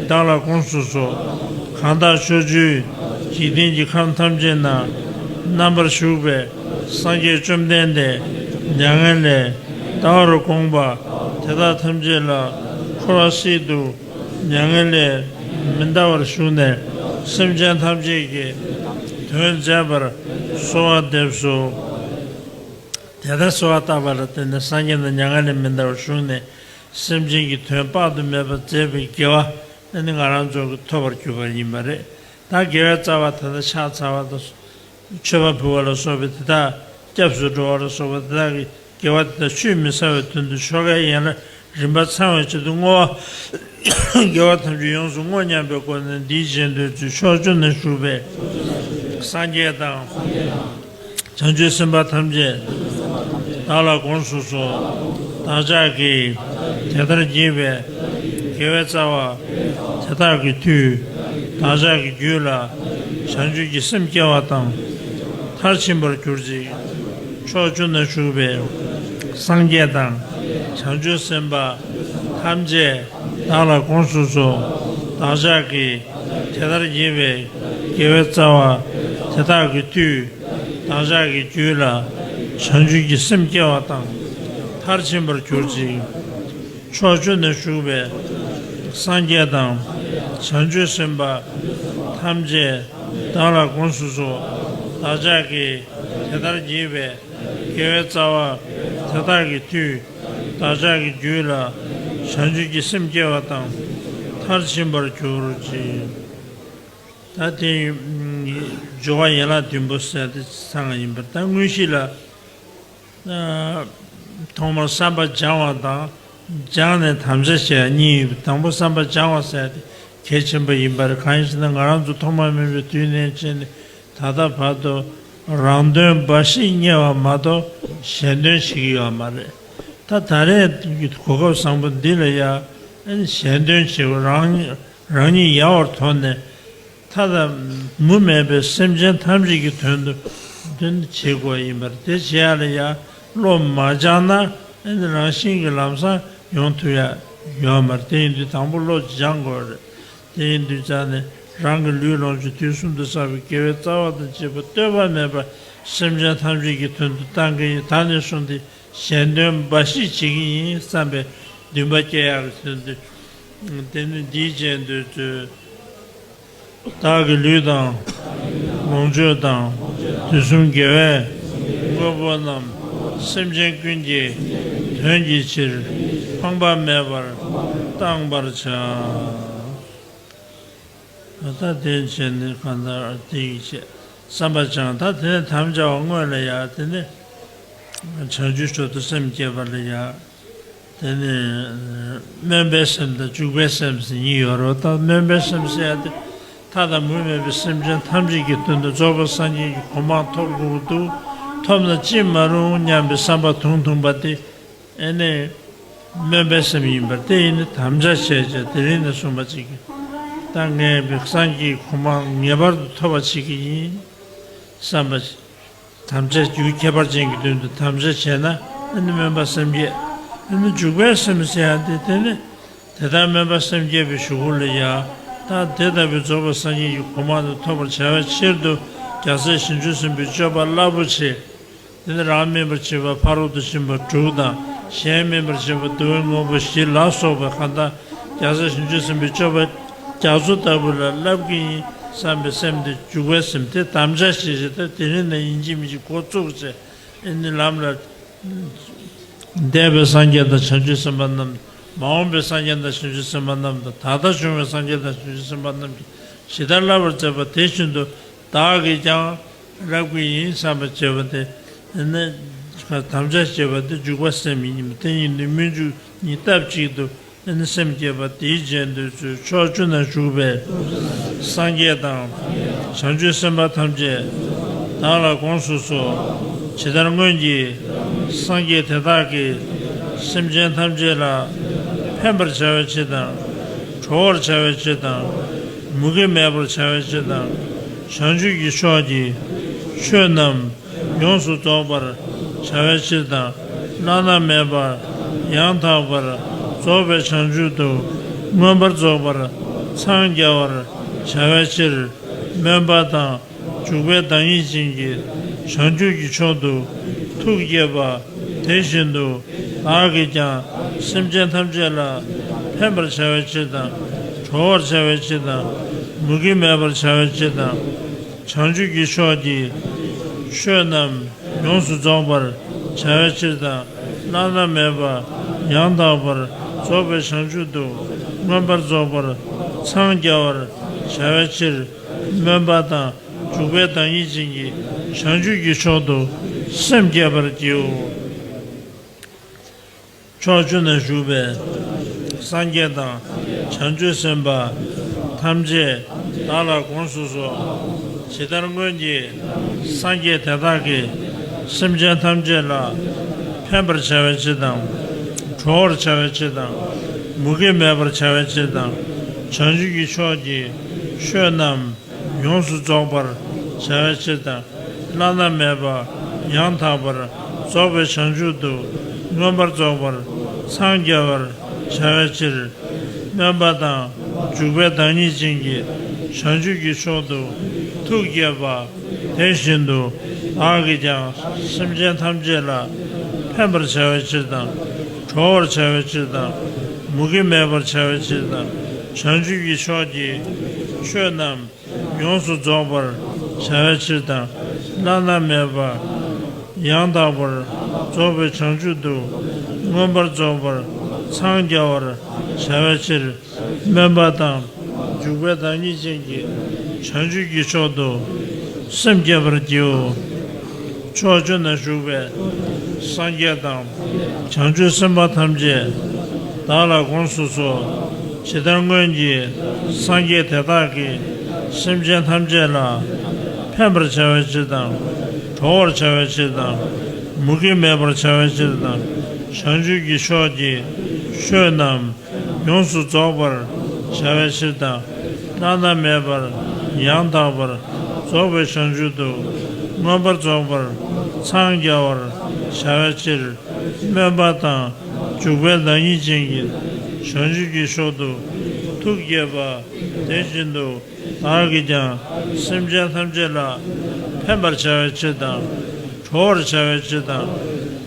བདག་ལ་དགོངས་སུ་གསོལ། གང་དག་ཕྱོགས་བཅུའི་འཇིག་རྟེན་གྱི་ཁམས་ཐམས་ཅད་ན་རྣམ་པར་བཞུགས་པའི་སངས་རྒྱས་བཅོམ་ལྡན་འདས་མྱ་ངན་ལས་འདའ་བར་དགོངས་པ། དེ་དག་ཐམས་ཅད་ལ་འཁོར་བ་སྲིད་དུ་མྱ་ངན་ལས་མི་འདའ་བར་བཞུགས་ནས། སེམས་ཅན་ཐམས་ཅད་ཀྱི་དོན་མཛད་པར་གསོལ་བ་འདེབས་སོ། དེ་ལྟར་གསོལ་བ་བཏབ་པ་ལ་བརྟེན་ནས། སངས་རྒྱས་རྣམས་མྱ་ངན་ལས་མི་འདའ་བར་བཞུགས་ནས། སེམས་ཅན་གྱི་དོན་དཔག་ཏུ་མེད་པ་མཛད་པའི་དགེ་བ་ཨ་ནི་ང་རང་ཚོ་གི་ཐོབ་པར་གྱུར་པ་ཡིན་པ་རེད། ད་དགེ་བའི་རྩ་བ་དེ་དག་ཕྱག་འཚལ་བ་དང་། མཆོད་པ་ཕུལ་བ་ལ་སོགས་པའི་དེ་དག་སྐྱབས་སུ་འགྲོ་བ་ལ་སོགས་པ་དེ་དག་གི་དགེ་བ་དེ་དག་ཆུད་མི་ཟ་བའི་དོན་དུ། ཆོ་གའི་ཡན་ལག་རིམ་པ་ཚང་བའི་ཆེད་དུ་བསྔོ་བ། དགེ་བ་ཐམས་ཅད་ཡོངས་སུ་བསྔོ་སྙམ་པའི་སྒོ་ནས། འདིའི་རྗེས་ཟློས་ཚུལ། ཕྱོགས་བཅུ་ན་བཞུགས་པའི་སངས་རྒྱས་དང་། བྱང་ཆུབ་སེམས་དཔའ་ཐམས་ཅད་བདག་ལ་དགོངས་སུ་གསོལ། བདག་ཅག་གིས་དེ་ལྟར་བགྱིས་པའི་དགེ་བའི་རྩ་བ་དེ་དག་གི་མཐུས། བདག་ཅག་གི་རྒྱུད་ལ་བྱང་ཆུབ་ཀྱི་སེམས་སྐྱེ་བ་དང་། མཐར་ཕྱིན་པར་གྱུར་ཅིག། ཕྱོགས་བཅུ་ན་བཞུགས་པའི་སངས་རྒྱས་དང་། བྱང་ཆུབ་སེམས་དཔའ་ཐམས་ཅད་བདག་ལ་དགོངས་སུ་གསོལ། བདག་ཅག་གིས་དེ་ལྟར་བགྱིས་པའི་དགེ་བའི་རྩ་བ་དེ་དག་གི་མཐུས། བདག་ཅག་གི་རྒྱུད་ལ་བྱང་ཆུབ་ཀྱི་སེམས་སྐྱེ་བ་དང་། མཐར་ཕྱིན་པར་གྱུར་ཅིག། ཕྱོགས་བཅུ་ན་བཞུགས་པའི་སངས་རྒྱས་དང་། བྱང་ཆུབ་སེམས་དཔའ་ཐམས་ཅད་བདག་ལ་དགོངས་སུ་གསོལ། བདག་ཅག་གིས་དེ་ལྟར་བགྱིས་པའི་དགེ་བའི་རྩ་བ་དེ་དག་གི་མཐུས། བདག་ཅག་གི་རྒྱུད་ལ་བྱང་ཆུབ་ཀྱི་སེམས་སྐྱེ་བ་དང་། མཐར་ཕྱིན་པར་གྱུར་ཅིག། ད་དེ་ སྦྱོར་བ་ཡན་ལག་བདུན་པོ་ཟེར་དེ་ཚང་ཡིན་པར། ད་དངོས་གཞི་ལ། ཨ། ཐོག་མར་བསམ་པ་སྦྱང་བ་དང་། སྦྱངས་ནས་དམ་བཅའ་བྱས་གཉིས་ཡོད་པ། དང་པོ་བསམ་པ་སྦྱང་བ་ཟེར་དེ་གལ་ཆེན་པོ་ཡིན་པར། གང་ཡིན་ཟེར་ན། ང་རང་ཚོ་ཐོག་མ་མེད་པའི་དུས་ནས་བྱས་ནས་ད་ལྟ་བར་དུ་རང་དོན་འབའ་ཞིག་གཉེར་བ་མ་གཏོགས་གཞན་དོན་བྱེད་ཀྱི་ཡོད་མ་རེད། ད་ད་རེས་གོ་སྐབས་བཟང་པོ་འདི་ལ་ཡ། གཞན་དོན་བྱེད་དགོས། རང་རང་ཉིད་ཡལ་བར་དོར་ནས། མཐའ་དང་མུ་མེད་པའི་སེམས་ཅན་ཐམས་ཅད་ཀྱི་དོན་དུ་དོན་བྱེད་དགོས་ཡིན་པར། དེ་བྱེད་ཡ་ལ་ཡ་བློ་མ་སྦྱངས་ན་ཨ་ནི་རང་བཞིན་གྱིས་ལམ་སང་ཡོང་ཐུབ་ཡ་ཡོད་མ་རེད། དེ་ཡིན་དུས་དང་པོ་བློ་སྦྱང་དགོས་རེད། དེ་ཡིན་དུས་ཙང་ནས་རང་གི་ལུས་ལོངས་སྤྱོད་དུས་གསུམ་དུ་བསགས་པའི་དགེ་བའི་རྩ་བ་དང་བཅས་པ་ལྟོས་པ་མེད་པར་སེམས་ཅན་ཐམས་ཅད་ཀྱི་དོན་དུ་བཏང་གི་ཡིན། ད་ནས་བཟུང་སྟེ་གཞན་དོན་འབའ་ཞིག་བྱེད་ཀྱི་ཡིན་བསམ་པའི་འདུན་པ་སྐྱེ་ཡག་གི་དོན་དུ། དེ་ནི་འདིའི་རྗེས་ཟློས་མཛོད། བདག་གི་ལུས་དང་། ལོངས་སྤྱོད་དང་། དུས་གསུམ་དགེ་བའི་དངོས་པོ་རྣམས། སེམས་ཅན་ཀུན་གྱི་དོན་གྱི་ཕྱིར། ཕངས་པ་མེད་པར་བཏང་བར་བྱ། ད་དེ་བྱས་ནས་གང་ལྟར་དེ་ཡི་ཆེད་བསམ་པ་སྦྱངས། ད་དེ་ནས་དམ་བཅའ་བ་སྔོན་ལ་ཡ། དེ་ནས་བྱང་ཆུབ་མཆོག་ཏུ་སེམས་བསྐྱེད་པ་ལ་ཡ། དེ་ནས་སྨོན་པའི་སེམས་དང་འཇུག་པའི་སེམས་ཟེར་གཉིས་ཡོད་རེད། ད་སྨོན་པའི་སེམས་ཟེར་ཡ་དེ་མཐའ་དང་མུ་མེད་པའི་སེམས་ཅན་ཐམས་ཅད་ཀྱི་དོན་དུ་རྫོགས་པའི་སངས་རྒྱས་ཀྱི་གོ་འཕང་ཐོབ་དགོས་འདུག་ཐོབ་ན་ཅི་མ་རུང་སྙམ་པའི་བསམ་པ་དུང་དུང་པ་དེ་ཨ་ནི་སྨོན་པའི་སེམས་ཡིན་པར། དེ་ཡིན་ནི་དམ་བཅའ་བྱས་བྱས། དེ་རིང་ནས་བཟུང་བ་ཅིག་གིས་ད་ངས་སངས་རྒྱས་ཀྱི་གོ་འཕང་ངེས་པར་དུ་ཐོབ་པ་བྱེད་ཀྱི་ཡིན་བསམ་པ། དམ་བཅའ་རྒྱུ་ཁྱད་པར་ཅན་གྱི་དོན་དུ་དམ་བཅའ་བྱས་ན་ཨ་ནི་སྨོན་པ་སེམས་བསྐྱེད། ཨ་ནི་འཇུག་པའི་སེམས་ཟེར་ཡ་དེ། དེ་ནི་དེ་ལྟར་སྨོན་པ་སེམས་བསྐྱེད་པའི་གཞུག་གུ་ལ་ཡ། ད་དེ་ལྟ་བུའི་རྫོགས་པའི་སངས་རྒྱས་ཀྱི་གོ་འཕང་དུ་ཐོབ་པར་བྱ་བའི་ཕྱིར་དུ་རྒྱལ་སྲས་བྱང་ཆུབ་སེམས་དཔའི་སྤྱོད་པ་རླབས་པོ་ཆེ། དེ་ནི་རང་སྨིན་པར་བྱེད་པ་ཕ་རོལ་ཏུ་ཕྱིན་པ་དྲུག་དང་། གཞན་སྨིན་པར་བྱེད་པ་བསྡུ་བའི་དངོས་པོ་བཞི་ལ་སོགས་པའི་གང་དག་རྒྱལ་སྲས་བྱང་ཆུབ་སེམས་དཔའི་སྤྱོད་པ་རྒྱ་མཚོ་ལྟ་བུ་ལ་བསླབ་ཀྱི་ཡིན་བསམ་པའི་སེམས་དེ་འཇུག་པའི་སེམས་དེ་དམ་བཅའ་བྱེད་བྱེད། ད་དེ་རིང་ནས་ཡིན་གཅིག་མིན་གཅིག་འགོ་བཙུགས་བྱས། ཨ་ནི་ལམ་ལ་འདས་པའི་སངས་རྒྱས་དང་བྱང་ཆུབ་སེམས་དཔའ་རྣམས། མ་འོངས་པའི་སངས་རྒྱས་དང་བྱང་ཆུབ་སེམས་དཔའ་རྣམས་དང་། ད་ལྟ་བྱུང་བའི་སངས་རྒྱས་དང་བྱང་ཆུབ་སེམས་དཔའ་རྣམས་ཀྱིས་ཇི་ལྟར་བསླབ་པར་མཛད་པ་དེ་བཞིན་དུ་བདག་གིས་ཀྱང་བསླབ་ཀྱི་ཡིན་བསམ་པ་བྱེད་པ་དེ་ནི། དམ་བཅའ་བྱེད་པ་དེ་འཇུག་པ་སེམས་ཡིན། དེ་ཡིན་དུས་སྨོན་འཇུག་གཉིས་སྟབས་གཅིག་ཏུ་ཨ་ནི་སེམས་བསྐྱེད་པ་དེའི་རྗེས་ཟློས་མཛོད། ཕྱོགས་བཅུ་ན་བཞུགས་པའི་སངས་རྒྱས་དང་། བྱང་ཆུབ་སེམས་དཔའ་ཐམས་ཅད་བདག་ལ་དགོངས་སུ་གསོལ། ཇི་ལྟར་སྔོན་གྱི་སངས་རྒྱས་དེ་དག་གིས་སེམས་ཅན་ཐམས་ཅད་ལ་ཕན་པར་བྱ་བའི་ཕྱིར་དང་། གྲོལ་བར་བྱ་བའི་ཕྱིར་དང་། མུ་གེ་མེད་པར་བྱ་བའི་ཕྱིར་དང་། བྱང་ཆུབ་ཀྱི་ཕྱོགས་ཀྱི་ཆོས་རྣམས་ཡོངས་སུ་རྫོགས་པར་བྱ་བའི་ཕྱིར་དང་། བླ་ན་མེད་པ་ཡང་དག་པར་རྫོགས་པའི་བྱང་ཆུབ་ཏུ་མངོན་པར་རྫོགས་པར་འཚང་རྒྱ་བར་བྱ་བའི་ཕྱིར། སྨོན་པ་དང་འཇུག་པའི་བདག་ཉིད་ཅན་གྱི་བྱང་ཆུབ་ཀྱི་མཆོག་ཏུ་ཐུགས་བསྐྱེད་པ་དེ་བཞིན་དུ་བདག་གིས་ཀྱང་སེམས་ཅན་ཐམས་ཅད་ལ་ཕན་པར་བྱ་བའི་ཕྱིར་དང་། གྲོལ་བར་བྱ་བའི་ཕྱིར་དང་། མུ་གེ་མེད་པར་བྱ་བའི་ཕྱིར་དང་། བྱང་ཆུབ་ཀྱི་ཕྱོགས་ཀྱི་ཆོས་རྣམས་ཡོངས་སུ་རྫོགས་པར་བྱ་བའི་ཕྱིར་དང་། བླ་ན་མེད་པ་ཡང་དག་པར་རྫོགས་པའི་བྱང་ཆུབ་ཏུ་མངོན་པར་རྫོགས་པར་འཚང་རྒྱ་བར་བྱ་བའི་ཕྱིར། སྨོན་པ་དང་འཇུག་པའི་བདག་ཉིད་ཅན་གྱི་བྱང་ཆུབ་ཀྱི་མཆོག་ཏུ་སེམས་བསྐྱེད་པར་བགྱིའོ། ཕྱོགས་བཅུ་ན་བཞུགས་པའི་སངས་རྒྱས་དང་བྱང་ཆུབ་སེམས་དཔའ་ཐམས་ཅད་བདག་ལ་དགོངས་སུ་གསོལ། ཇི་ལྟར་སྔོན་གྱི་སངས་རྒྱས་དེ་དག་གིས་སེམས་ཅན་ཐམས་ཅད་ལ་ཕན་པར་བྱ་བའི་ཕྱིར་དང་། གྲོལ་བར་བྱ་བའི་ཕྱིར་དང་། མུ་གེ་མེད་པར་བྱ་བའི་ཕྱིར་དང་། བྱང་ཆུབ་ཀྱི་ཕྱོགས་ཀྱི་ཆོས་རྣམས་ཡོངས་སུ་རྫོགས་པར་བྱ་བའི་ཕྱིར་དང་། བླ་ན་མེད་པ་ཡང་དག་པར་རྫོགས་པའི་བྱང་ཆུབ་ཏུ་མངོན་པར་རྫོགས་པར་འཚང་རྒྱ་བར་བྱ་བའི་ཕྱིར། སྨོན་པ་དང་འཇུག་པའི་བདག་ཉིད་ཅན་གྱི་བྱང་ཆུབ་ཀྱི་མཆོག་ཏུ་ཐུགས་བསྐྱེད་པ་དེ་བཞིན་དུ་བདག་གིས་ཀྱང་སེམས་ཅན་ཐམས་ཅད་ལ་ཕན་པར་བྱ་བའི་ཕྱིར་དང་། གྲོལ་བར་བྱ་བའི་ཕྱིར་དང་། མུ་གེ་མེད་པར་བྱ་བའི་ཕྱིར་དང་། བྱང་ཆུབ་ཀྱི་ཕྱོགས་ཀྱི་ཆོས་རྣམས་ཡོངས་སུ་རྫོགས་པར་བྱ་བའི་ཕྱིར་དང་། བླ་ན་མེད་པ་ཡང་དག་པར་རྫོགས་པའི་བྱང་ཆུབ་ཏུ་མངོན་པར་རྫོགས་པར་འཚང་རྒྱ་བར་བྱ་བའི་ཕྱིར། སྨོན་པ་དང་འཇུག་པའི་བདག་ཉིད་ཅན་གྱི་བྱང་ཆུབ་ཀྱི་མཆོག་ཏུ་ སེམས་བསྐྱེད་པར་བགྱིའོ། ཕྱོགས་བཅུ་ན་བཞུགས་པའི་སངས་རྒྱས་དང་། བྱང་ཆུབ་སེམས་དཔའ་ཐམས་ཅད་བདག་ལ་དགོངས་སུ་གསོལ། ཇི་ལྟར་སྔོན་གྱི་སངས་རྒྱས་དེ་དག་གིས་སེམས་ཅན་ཐམས་ཅད་ལ་ཕན་པར་བྱ་བའི་ཕྱིར་དང་། གྲོལ་བར་བྱ་བའི་ཕྱིར་དང་། མུ་གེ་མེད་པར་བྱ་བའི་ཕྱིར་དང་། བྱང་ཆུབ་ཀྱི་ཕྱོགས་ཀྱི་ཆོས་རྣམས་ཡོངས་སུ་རྫོགས་པར་བྱ་བའི་ཕྱིར་དང་། བླ་ན་མེད་པར་ཡང་དག་པར་རྫོགས་པའི་བྱང་ཆུབ་ཏུ་མངོན་པར་རྫོགས་པར་འཚང་རྒྱ་བར་བྱ་བའི་ཕྱིར། སྨོན་པ་དང་འཇུག་པའི་བདག་ཉིད་ཅན་གྱི་བྱང་ཆུབ་ཀྱི་མཆོག་ཏུ་ཐུགས་བསྐྱེད་པ། དེ་བཞིན་དུ་བདག་གིས་ཀྱང་སེམས་ཅན་ཐམས་ཅད་ལ་ཕན་པར་བྱ་བའི་ཕྱིར་དང་། གྲོལ་བར་བྱ་བའི་ཕྱིར་དང་།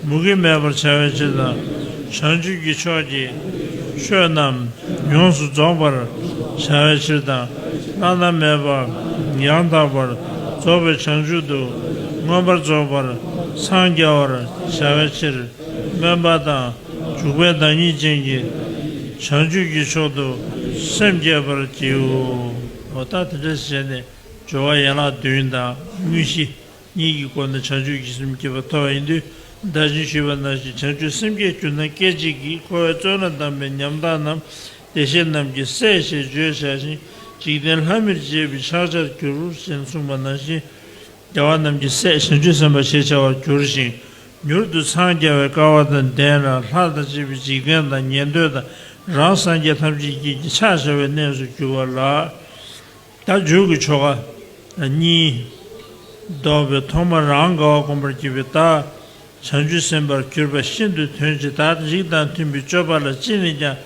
མུ་གེ་མེད་པར་བྱ་བའི་ཕྱིར་དང་། བྱང་ཆུབ་ཀྱི་ཕྱོགས་ཀྱི་ཆོས་རྣམས་ཡོངས་སུ་རྫོགས་པར་བྱ་བའི་ཕྱིར་དང་། བླ་ན་མེད་པ་ཡང་དག་པར་རྫོགས་པའི་བྱང་ཆུབ་ཏུ་མངོན་པར་རྫོགས་པར་འཚང་རྒྱ་བར་བྱ་བའི་ཕྱིར། སྨོན་པ་དང་འཇུག་པའི་བདག་ཉིད་ཅན་གྱི་བྱང་ཆུབ་ཀྱི་མཆོག་ཏུ་སེམས་བསྐྱེད་པར་བགྱིའོ། འོ་ད་དེ་འདྲ་བྱས་ནས་སྦྱོར་བ་ཡན་ལག་བདུན་དང་དངོས་གཞི་གཉིས་ཀྱི་སྒོ་ནས་བྱང་ཆུབ་ཀྱི་སེམས་བསྐྱེད་པ་ཐོབ་པ་ཡིན་དུས། ད་ཅི་ཞུས་པ་ནང་བཞིན། བྱང་ཆུབ་སེམས་བསྐྱེད་གྱུར་ན་སྐད་ཅིག་གིས། འཁོར་བའི་བཙོན་ལས་འདས་པའི་ཉམ་ཐག་རྣམས། བདེ་གཤེགས་རྣམས་ཀྱི་སྲས་ཞེས་བརྗོད་བྱ་ཞིང་། འཇིག་རྟེན་ལྷ་མིར་བཅས་པའི་ཕྱག་བྱར་འགྱུར། ཞེས་གསུངས་པ་ནང་བཞིན། རྒྱལ་བ་རྣམས་ཀྱི་སྲས་བྱང་ཆུབ་སེམས་དཔའ་ཞེས་བྱ་བར་འགྱུར་ཞིང་། མྱུར་དུ་འཚང་རྒྱ་བའི་སྐལ་བ་དང་ལྡན་ལ། ལྷ་དང་བཅས་པའི་འཇིག་རྟེན་དང་ཉན་ཐོས་དང་། རང་སངས་རྒྱས་ཐམས་ཅད་ཀྱི་ཕྱག་བྱ་བའི་གནས་སུ་གྱུར་པ་ལགས། ད་མཇུག་གི་ཆོ་ག་གཉིས་བཟློག་པའི་ཐོག་མར་རང་དགའ་བ་བསྒོམ་པར་བགྱིད་པས། བདག་བྱང་ཆུབ་སེམས་དཔར་གྱུར་པ་ཤིན་ཏུ་དོན་ཆེ། བདག་རིགས་དང་མཐུན་པའི་སྤྱོད་པ་ལ་ཅི་ནས་ཀྱང་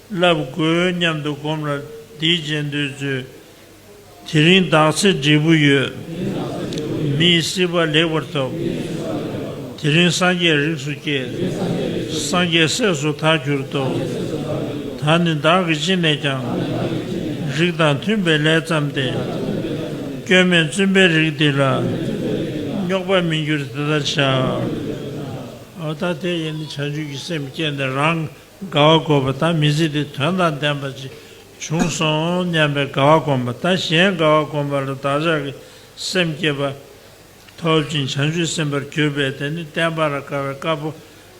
བསླབ་དགོས་སྙམ་དུ་བསྒོམས་ལ་འདིའི་རྗེས་ཟློས་མཛོད། དེ་རིང་བདག་ཚེ་འབྲས་བུ་ཡོད། མི་ཡི་སྲིད་པ་ལེགས་པར་ཐོབ། དེ་རིང་སངས་རྒྱས་རིགས་སུ་སྐྱེས། སངས་རྒྱས་སྲས་སུ་བདག་གྱུར་ཏོ། ད་ནི་བདག་གིས་ཅི་ནས་ཀྱང་། རིགས་དང་མཐུན་པའི་ལས་བརྩམས་ཏེ། སྐྱོན་མེད་བཙུན་པའི་རིགས་འདི་ལ། རྙོག་པ་མི་འགྱུར་དེ་ལྟར་བྱ། འོ་ད་དེ་ཡིན་ནི་བྱང་ཆུབ་ཀྱི་སེམས་བསྐྱེད་ནས་རང་དགའ་བ་བསྒོམ་པ་དང་། མི་ཚེ་འདི་དོན་དང་ལྡན་པ་ཅིག་བྱུང་སོང་སྙམ་པའི་དགའ་བ་བསྒོམ་པ་དང་། གཞན་དགའ་བ་བསྒོམ་པ་ལ་བདག་ཅག་གི་སེམས་བསྐྱེད་པ་ཐོབ་ཅིང་བྱང་ཆུབ་སེམས་དཔར་གྱུར་པས། དེ་ནི་བསྟན་པ་ལ་དགའ་བའི་དཀར་པོ་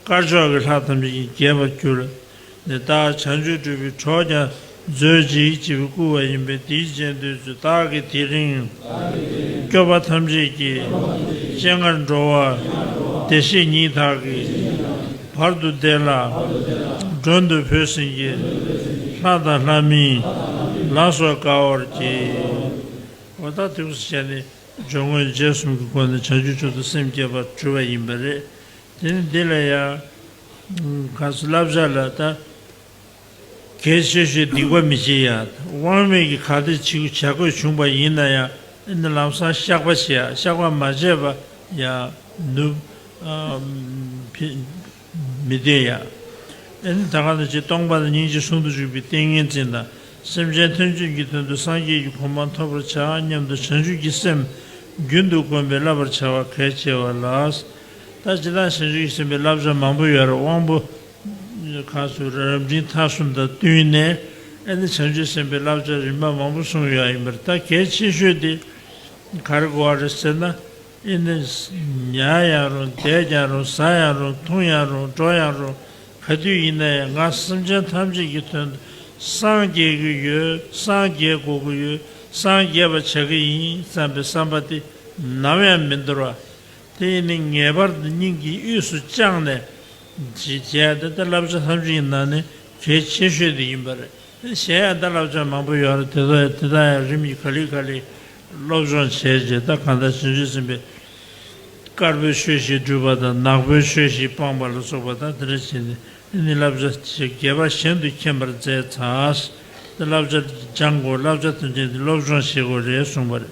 དཀར་ཕྱོགས་ཀྱི་ལྷ་ཐམས་ཅད་ཀྱིས་དགྱེས་པར་གྱུར། ནི་བདག་བྱང་ཆུབ་སྒྲུབ་པའི་གྲོགས་ཀྱང་མཛོད་ཅིག་ཅེས་བསྐུལ་བ་ཡིན་པས། དེའི་རྗེས་ཟློས་མཛོད། བདག་གིས་དེ་རིང་སྐྱོབ་པ་ཐམས་ཅད་ཀྱི་སྤྱན་སྔར་འགྲོ་བ་བདེ་གཤེགས་ཉིད་དག་གི་བར་དུ་བདེ་ལ་མགྲོན་དུ་བོས་ཟིན་གྱི་ལྷ་དང་ལྷ་མིན་ལ་སོགས་དགའ་བར་གྱིས། འོ་ད་དེ་བས་བྱས་ནས་སྦྱོར་དངོས་རྗེས་གསུམ་གྱི་སྒོ་ནས་བྱང་ཆུབ་མཆོག་ཏུ་སེམས་བསྐྱེད་པར་གྱུར་པ་ཡིན་པ་རེད། དེ་ནི་འདི་ལ་ཡང་ག་སུ་བསླབ་བྱ་ལ་ད། གལ་ཆེ་ཤོས་སྡིག་པ་མི་བྱེད་ཡ། དབང་མེད་ཀྱི་ག་དེ་བྱེད་བྱ་དགོས་བྱུང་པ་ཡིན་ན་ཡང་། ཨེ་ནི་ལམ་སང་བཤགས་པ་བྱེད་ཡ། བཤགས་པ་མ་བྱས་པ་ཡང་ནུབ་ཨ་མི་བསྡད་ཡ། ཨེ་ནི་ད་ག་ནང་བཞིན་སྟོང་པ་ཉིད་ཀྱི་ཟུང་དུ་འཇུག་པའི་ཏིང་ངེ་འཛིན་དང་། སེམས་ཅན་ཐམས་ཅད་ཀྱི་དོན་དུ་སངས་རྒྱས་ཀྱི་གོ་འཕང་ཐོབ་པར་བྱ་སྙམ་དུ་བྱང་ཆུབ་ཀྱི་སེམས་རྒྱུན་དུ་བསྒོམས་པས་བསླབ་པར་བྱ་བ་གལ་ཆེ་བ་ལགས། ད་སྤྱིར་བཏང་བྱང་ཆུབ་ཀྱི་སེམས་དཔའི་བསླབ་བྱ་མང་པོ་ཡོད་རེད། དབང་པོ་གང་སུ་རབ་འབྲིང་ཐ་གསུམ་དང་བསྟུན་ནས། ཨེ་ནི་བྱང་ཆུབ་སེམས་དཔའི་བསླབ་བྱ་རིམ་པ་མང་པོ་གསུངས་ཡོད་ཡིན་པར། ད་གལ་ཆེ་ཤོས་དེ་ག་རེ་གོ་བ་རེད་ཟེར་ན། ཨེ་ནི་ཉལ་ཡང་རུང་བསྡད་ཀྱང་རུང་ཟ་ཡང་རུང་འཐུང་ཡང་རུང་འགྲོ་ཡང་རུང་། ག་དུས་ཡིན་ན་ཡང་ང་སེམས་ཅན་ཐམས་ཅད་ཀྱི་དོན་དུ་སངས་རྒྱས་ཀྱི་ཡོད། སངས་རྒྱས་དགོས་ཀྱི་ཡོད། སངས་རྒྱས་པ་བྱ་གི་ཡིན་བསམ་པའི་བསམ་པ་དེ་ནམ་ཡང་མི་འདོར་བ། དེ་ནི་ངེས་པར་དུ་སྙིང་གི་དབུས་སུ་བཅངས་ནས་བྱས་ཏེ། ད་བསླབ་བྱ་ཐམས་ཅད་ཀྱི་ནང་ནས་གལ་ཆེ་ཤོས་དེ་ཡིན་པ་རེད། གཞན་ཡང་ད་བསླབ་བྱ་མང་པོ་ཡོད་རེད། དེ་དག་དེ་དག་ཡང་རིམ་གྱིས་ག་ལེ་ག་ལེ་སློབ་སྦྱོང་བྱས་རྗེས། ད་གང་ལྟར་བྱང་ཆུབ་སེམས་དཔའི་དཀར་པོའི་ཆོས་བཞི་བསྒྲུབ་པ་དང་། ནག་པོའི་ཆོས་བཞི་སྤངས་པ་ལ་སོགས་པ་དང་། དེ་འདྲ་བྱས་ནས་ནི་བསླབ་བྱ་རྒྱས་པ་གཞན་དུ་མཁྱེན་པར་མཛད་ཚར། དེ་བསླབ་བྱ་སྦྱང་དགོས། བསླབ་བྱ་དོན་ཆེན་དེ་སློབ་སྦྱོང་བྱེད་དགོས་རེད་གསུངས་པ་རེད།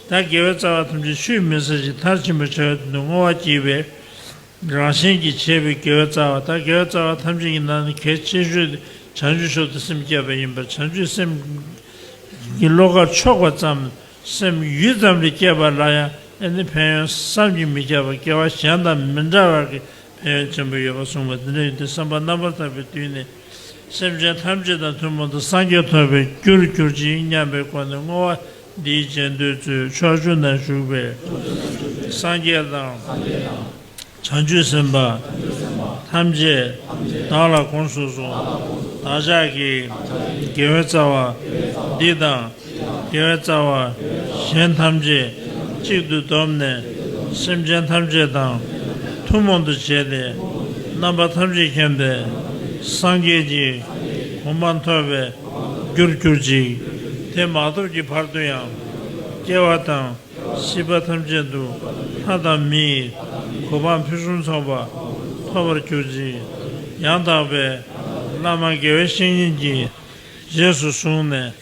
ད་དགེ་བའི་རྩ་བ་ཐམས་ཅད་ཆུད་མི་ཟ་ཞིང་མཐར་ཕྱིན་པར་བྱ་བའི་དོན་དུ་བསྔོ་བ་བགྱིས་པས། རང་གཞན་གྱིས་བྱས་པའི་དགེ་བའི་རྩ་བ་དང་། དགེ་བའི་རྩ་བ་ཐམས་ཅད་ཀྱི་ནང་ནས་གལ་ཆེ་ཤོས་དེ་བྱང་ཆུབ་མཆོག་ཏུ་སེམས་བསྐྱེད་པ་ཡིན་པར། བྱང་ཆུབ་སེམས་ཀྱི་བློ་ཁ་ཕྱོགས་པ་ཙམ། སེམས་ཡུད་ཙམ་རེ་བསྐྱེད་པ་ལ་ཡང་ཨེ་ནི་ཕན་ཡོན་བསམ་གྱིས་མི་ཁྱབ་པ། དགེ་བ་གཞན་དང་མི་འདྲ་བར་གྱི་ཕན་ཡོན་ཆེན་པོ་ཡོད་པ་གསུངས་པ་འདི་འདྲ་ཡིན་ཏེ། བསམ་པ་རྣམ་པར་དག་པའི་དུས་ནས་སེམས་ཅན་ཐམས་ཅད་དང་ཐུན་མོང་དུ་སངས་རྒྱས་ཐོབ་པའི་རྒྱུར་གྱུར་ཅིག་སྙམ་པའི་སྒོ་ནས་བསྔོ་བ་ འདིའི་རྗེས་ཟློས་མཛོད། ཕྱོགས་བཅུ་ན་བཞུགས་པའི་སངས་རྒྱས་དང་། བྱང་ཆུབ་སེམས་དཔའ་ཐམས་ཅད་བདག་ལ་དགོངས་སུ་གསོལ། བདག་ཅག་གི་དགེ་བའི་རྩ་བ་འདི་དང་། དགེ་བའི་རྩ་བ་གཞན་ཐམས་ཅད་གཅིག་ཏུ་བསྡོམས་ནས། སེམས་ཅན་ཐམས་ཅད་དང་ཐུན་མོང་དུ་བྱས་ཏེ། རྣམ་པ་ཐམས་ཅད་མཁྱེན་པའི་སངས་རྒྱས་ཀྱི་གོ་འཕང་ཐོབ་པའི་རྒྱུར་གྱུར་ཅིག། དེ་མ་ཐོབ་ཀྱི་བར་དུ་ཡང་། སྐྱེ་བ་དང་། སྲིད་པ་ཐམས་ཅད་དུ་ལྷ་དང་མིའི་གོ་འཕང་ཕུན་སུམ་ཚོགས་པ་ཐོབ་པར་གྱུར་ཅིག། ཡང་དག་པའི་བླ་མ་དགེ་བའི་བཤེས་གཉེན་གྱིས་རྗེས་སུ་བཟུང་ནས།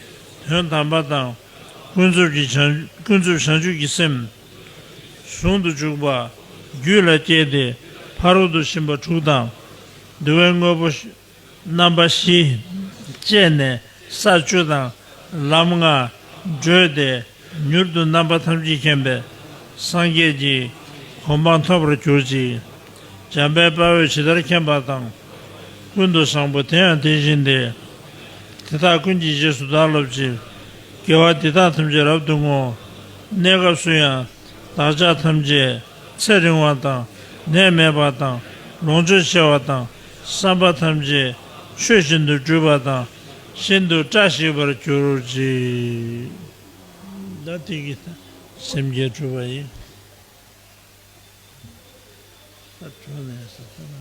དོན་དམ་པ་དང་། ཀུན་རྫོབ་ཀྱི་བྱང་། ཀུན་རྫོབ་བྱང་ཆུབ་ཀྱི་སེམས་ཟུང་དུ་འཇུག་པ་རྒྱུད་ལ་སྐྱེས་ཏེ། ཕ་རོལ་ཏུ་ཕྱིན་པ་དྲུག་དང་། བསྡུ་བའི་དངོས་པོ་རྣམ་པ་བཞི་སྤྱད་ནས་ས་བཅུ་དང་ལམ་ལྔ་བགྲོད་དེ། མྱུར་དུ་རྣམ་པ་ཐམས་ཅད་མཁྱེན་པའི་སངས་རྒྱས་ཀྱི་གོ་འཕང་ཐོབ་པར་གྱུར་ཅིག། འཇམ་དཔལ་དཔའ་བོས་ཇི་ལྟར་མཁྱེན་པ་དང་། ཀུན་ཏུ་བཟང་པོ་དེ་ཡང་དེ་བཞིན་ཏེ། དེ་དག་ཀུན་གྱི་རྗེས་སུ་བདག་སློབ་ཅིང་། དགེ་བ་འདི་དག་ཐམས་ཅད་རབ་ཏུ་བསྔོ། གནས་སྐབས་སུ་ཡང་བདག་ཅག་ཐམས་ཅད་ཚེ་རིང་བ་དང་། ནད་མེད་པ་དང་། ལོངས་སྤྱོད་ཆེ་བ་དང་། བསམ་པ་ཐམས་ཅད་ཆོས་བཞིན་དུ་འགྲུབ་པ་དང་། ཤིན་ཏུ་བཀྲ་ཤིས་པར་གྱུར་ཅིག། ད་དེ་གིས་སེམས་བསྐྱེད་གྲུབ་པ་ཡིན། ད་གྲོལ་ནས་ཟེར།